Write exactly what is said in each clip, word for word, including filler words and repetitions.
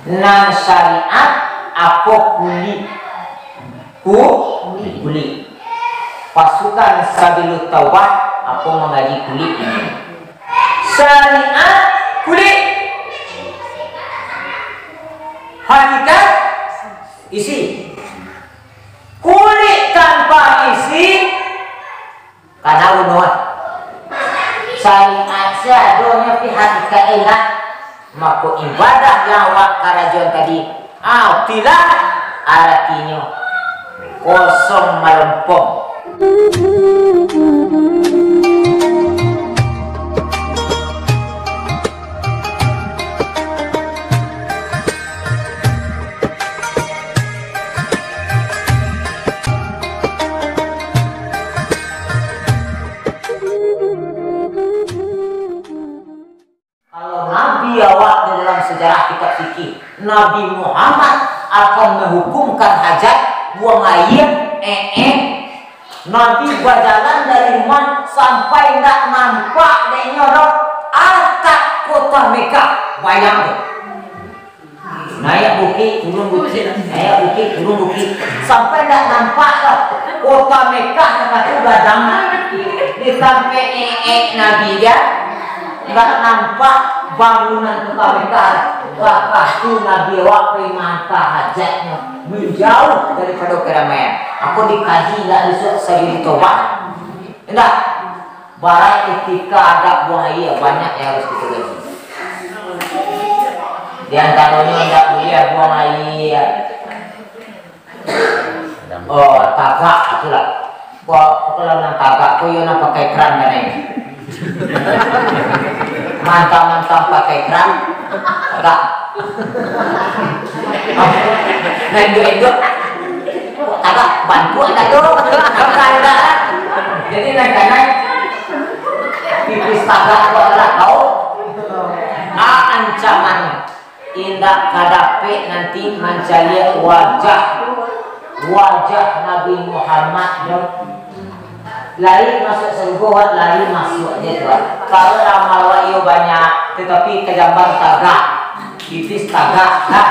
Nan syariat apo kulik? Ku-, kulik. Pasukan Sabilul Taubah apo mangaji kulik ini? Syariat kulik. Hakikat isi. Kulik tanpa isi, kana bunuah. Syariat sadonyo pi hakikat indak, mako ibadah yang awak karajoan tadi, ah, tilah aratinyo kosong malompong. Kalau nabi awak di dalam sejarah kitab fikih, Nabi Muhammad akan menghukumkan hajat, buang aia, eh, eh, Nabi bajalan dari rumah sampai ndak nampak dek inyo doh atap kota Mekah. Bayang tu. Naiak bukik, turun bukik, naiak bukik, turun bukik. Sampai ndak nampak doh kota Mekah takatu gadang. Di tampek eek Nabi dia, ndak nampak bangunan kota Mekah. Wakah tu Nabi awak pai maanta hajatnyo, manjauah daripado karamaian. Ako dikaji ndak bisuak Sabilul Taubah? Indak. Barat etika adab buang aia banyak yang harus kito kaji. Di antaronyo indak buliah buang aia. Oh, tagak itulah. Ko, kalau nan tagak ko iyo nan pakai kran kan, eh? Mantang-mantang pakai kran, tagak. Nah, induak-induak. Tagak, bantuak dak tu? Tagak dak. Jadi, naik-naik. Pipis tagak tu adalah kau. Ah, ancaman. Indak ka dapek nanti mancaliak wajah, wajah Nabi Muhammad tu. Lai masuak sarugo, wak, lai masuak je tu, wak. Kalau amal wak iyo banyak, tatapi kajamban tagak, pipis tagak, lah.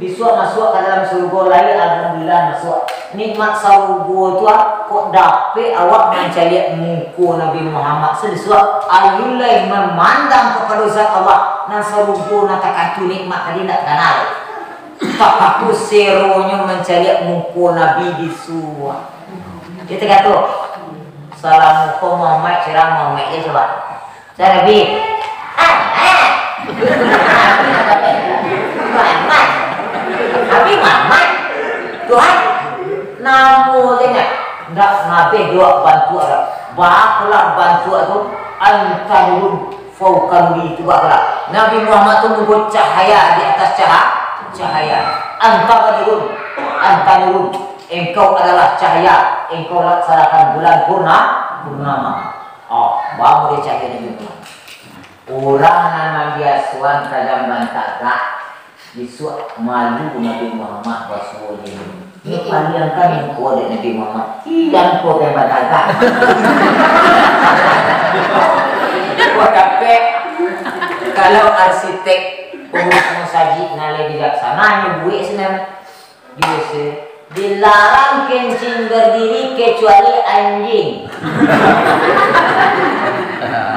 Bisuak masuak ka dalam sarugo lai, alhamdulillah, masuak. Nikmat sarugo tu, ah, kok dapek awak mancaliak muko Nabi Muhammad, sabisuak alu lai mamandang kapado Zat Allah, nan sarugo nan takatu nikmat tadi indak takana. Takatu seronyo mancaliak muko Nabi bisuak. Kito kato, salam muko Muhammad, sirang Muhammad je coba. Saya Nabi. Ah, ah. Muhammad. Nabi Muhammad. Tuhan. Namo je nyo. Ndak Nabi juo bantuak dah. Bakulah bantuak tu. Anta nurun fauqa nuri tu bakulah. Nabi Muhammad tu mangko cahaya di atas caha-, cahaya. Anta nurun. Anta nurun. Engkau adalah cahaya, engkau laksanakan bulan purna-, purnama. Oh, baru dia cahaya Nabi Muhammad. Urang nan mambiasoan ka jamban tagak, bisuak malu Nabi Muhammad basuo je. Ni paliang kan muko dek Nabi Muhammad. Kian ko jamban tagak. Ko dapek, kalau arsitek pengurus masajid nan lai bijaksana, nyo buek sinan. Biaso, dilarang kencing berdiri kecuali anjing.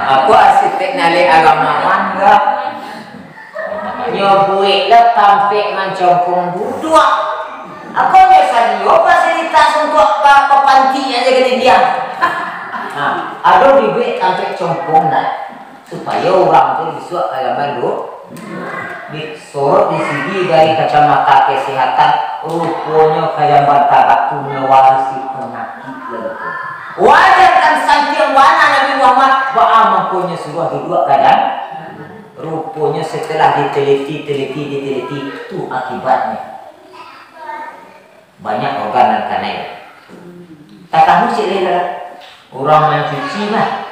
Ako arsitek nan lai agamawan ko. Nyo buek lah tampek mancompong duduak. Ako nyo sadio fasilitas untuak pa-, papantian jago dindiang. Nah, ado dibuek tampek compong dah. Supayo urang tu bisuak ka jamban du-, disorot di sigi dari kacamata kesehatan, ruponyo ka jamban tagak tu mawarisi panyakik lalu tu. Wajar kan santiang bana Nabi Muhammad, baa mangkonyo suruah duduak ka jam-, ruponyo setelah diteliti, teliti, diteliti, tu akibatnyo. Banyak organ nan kanai. Tatamu cik lai lah. Urang mancuci mah.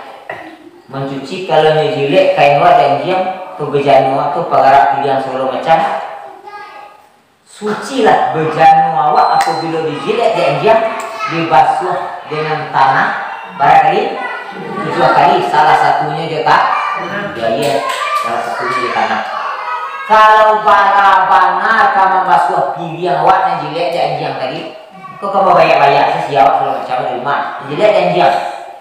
Mancuci kalau nyo jilek kain wak dek anjiang, tu bejano tu pagarak pilihan sagalo macam. Sucilah bejano awak apabilo dijilek dek anjiang, dibasuah dengan tanah, barangkali tujuah kali, salah satunyo jo ta-, jo aia, salah satunyo jo tanah. Kalau bara Piriang awak nan jilek dek anjiang tadi, kok ka babayak-bayak, sasiah awak sagalo macam di rumah. Jilek dek anjiang.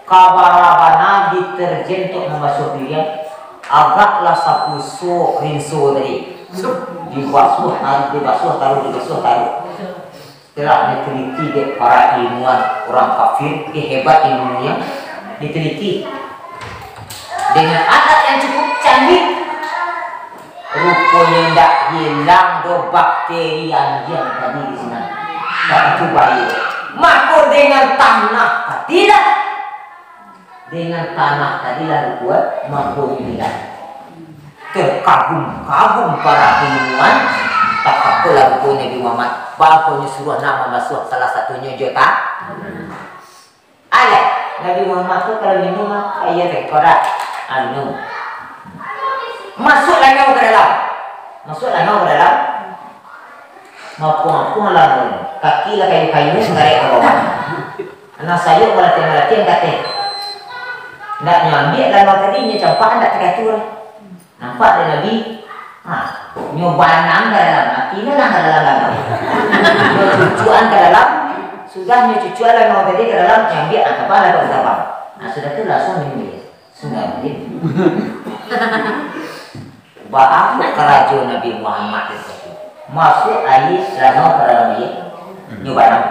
Ka bara-bana deterjen untuak mambasuah piriang, agaklah sapuso rinso tadi. Dibasuah taruih, dibasuah taruih, dibasuah taruih. Setelah diteliti dek para ilmuwan urang kafir, dek hebat ilmunyo, diteliti dengan alat yang cukup canggih, ruponyo ndak hilang doh bakteri anjiang tadi di sinan. Baitu bahayo. Mako dengan tanah tadilah, dengan tanah tadilah ruponyo, mangkonyo hilang. Terkagum-kagum para ilmuwan, takapolah ruponyo Nabi Muhammad, mangkonyo suruah nak mambasuah salah satunyo jo ta-, Alah, Nabi Muhammad tu kalau minum, ah, aia teh, korak. Ah, minum. Masuak langau ka dalam. Masuak langau ka dalam. Mapuang-puang langau. Kaki lah kayu-kayu, tarik ka bawah. Anak sayok malatiah-malatiah, angkat teh. Ndak nyo ambiak langau tadi, nyo campak, ndak takatu lah. Nampak dek Nabi, ha, nyo banam ka dalam, atinyo lah ka dalam langau. Nyo cucuakan ka dalam, sudah nyo cucuakan langau tadi ka dalam, nyo ambiak, ha, tabang lah ka tabang. Ha, sudah tu langsuang minum aia. Sudah, minum. Baa kok karajo Nabi Muhammad itu? Masuak aia langau ka dalam aia, nyo banam.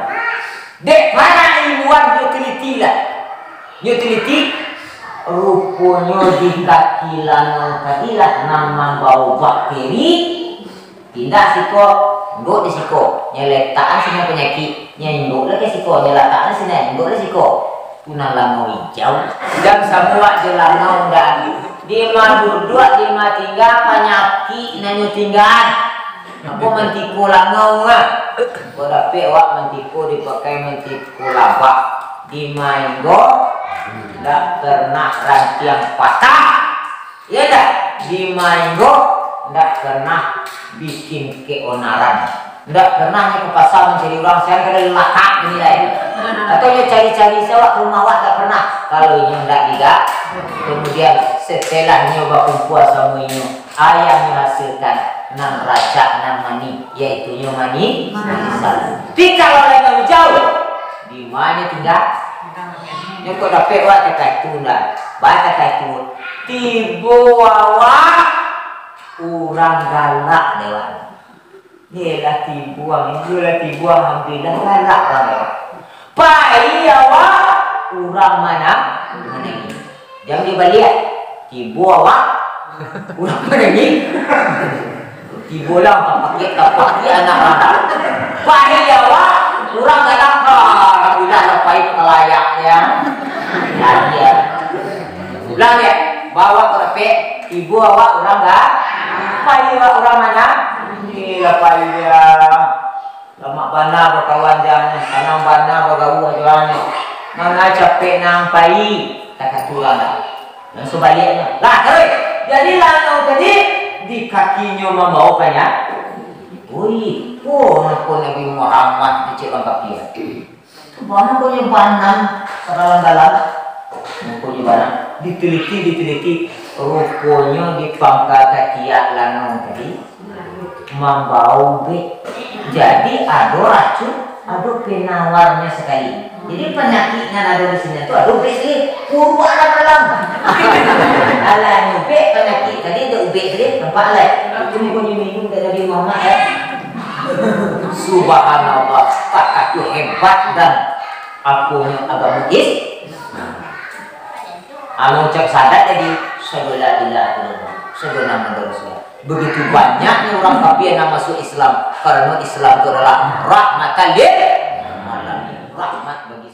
Dek para ilmuwan nyo teliti lah. Nyo teliti, ruponyo di kaki langau tadi lah nan mambawo bakteri, pindah siko, induak di siko, nyo letakan sinan panyakik, nyo induak lai ka siko, nyo latakan sinan, induak lai siko. Tu nan langau ijau. Jam sabuak jo langau ndak, dima duduak, dima tingga, panyakik nan nyo tinggaan. Apo mantiko langau ah? Kok dapek awak mantiko dipakai mantiko labak, dimainggo, ndak pernah rantiang patah. Iyo ndak? Dimainggo, ndak pernah bikin keonaran. Ndak pernah nyo ka pasa mancari urang, sian kada latak nilai. Atau nyo cari-cari sawak ka rumah awak, ndak pernah. Kalau inyo ndak digak, kemudian setelah nyo bakumpua samo inyo, Aia nyo hasilkan nan racak, nan manih, yaitu nyo mani-, manisan. Tapi kalau langau ijau, di ma nyo tingga? Nyo kok dapek awak takah itu ndak? Baa takah itu? Tibo awak urang galak dek awak. Yelah tibo ang, iyolah tibo ang, alhamdulillah, galak urang dek awak. Pai awak urang mana? Manangih. Jan dibaliak. Tibo awak, urang manangih. Tibo lah, tapakiak-tapakiak anak urang. Pai awak, urang galak. Alhamdulillah, lah pai kalayak, yo. Lah, yo. Ulang, yo. Baa awak kok dapek, tibo awak urang ga-, pai awak urang mana? Inilah pai, yo. Lamak bana bakawan jo ang, sanang bana bagaua jo ang. Manga capek nan pai, takah tu urang lah. Nan sabaliaknyo. Lah, taruih. Jadi, langau tadi di kakinyo mambawo panya-, Oi, po nangko Nabi Muhammad dicek urang kapia. Tu bana ko nyo banam ka dalam-dalam. Ruponyo banam, diteliti, diteliti, ruponyo di pangka katiak langau tadi mambawo ubek. Jadi, ado racun, ado penawarnyo sakali. Jadi, panyakik nan ado di sinan tu ado ubek sakali. Puruak lah dalam. Alah, ubek panyakik tadi, ado ubek tadi, nampak lah. Itu ruponyo minum dari Nabi Muhammad, yo. Subhanallah, takah tu hebat dan aponyo agamo Is-, Anu ucap syahadat tadi, "Asyhadu an la ilaha illallah, asyhadu anna Muhammadar Rasulullah." Begitu banyaknyo urang kafir nan masuk Islam, karano Islam tu adalah rahmatan lil alamin, rahmat bagi